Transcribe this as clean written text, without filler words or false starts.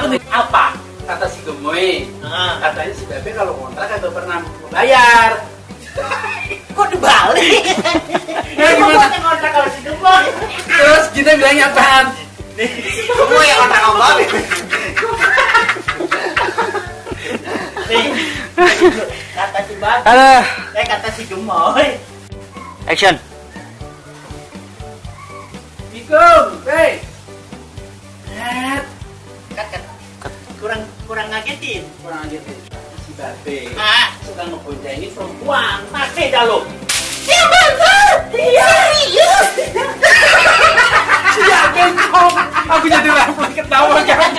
nih. Apa? Kata si Gemoy. Katanya si Bebe kalau kontrak kagak pernah bayar. Kok dibalik? Ya gimana? Kontrak kalau si Gemoy. Terus kita bilangnya apaan? Gemoy yang kontrak sama Babe. Nih, kata si Babe. Aduh. Kata si Gemoy. Action. Assalamualaikum, hey. Kurang ngagetin. Kurang aja deh. Si Babe suka ngeponcengin perempuan. Pakai dah lo. Dia bener. Dia serius. Iya, bengkok. Aku jadi refleks ketawa kan.